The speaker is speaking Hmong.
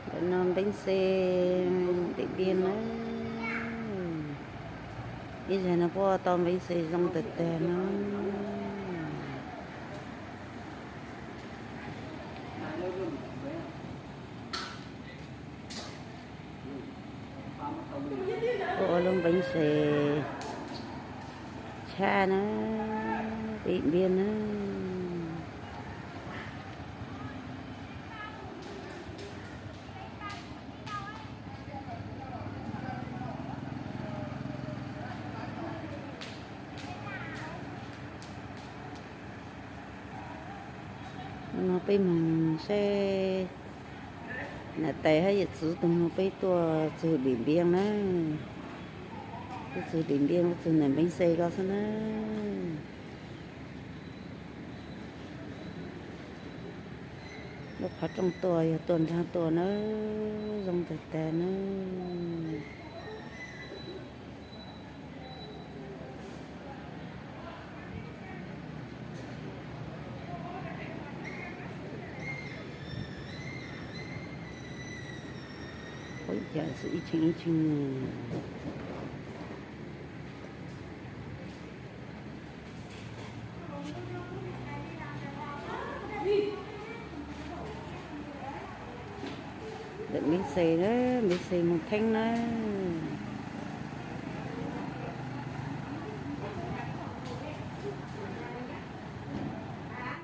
Ntawm no npeeb xe Deem Npiab na. Ib zag no puab tau npeeb xe zoo tag tag no. Puab ua lub npeeb xe tshaj na, Deem Npiab na. No peb moog saib nam tais hab yawm txiv tug no peb tuaj txug Deem Npiab na. Tuaj txug Deem Npiab, tuaj txug ntawm npeeb xe ko xwb na. Lub qhov rooj tuaj yog tuaj nraag tuaj na, zoo tag tag na. Ib tshee ib tshee. Ntawm npeeb xe na, npeeb xe moog Theeb na.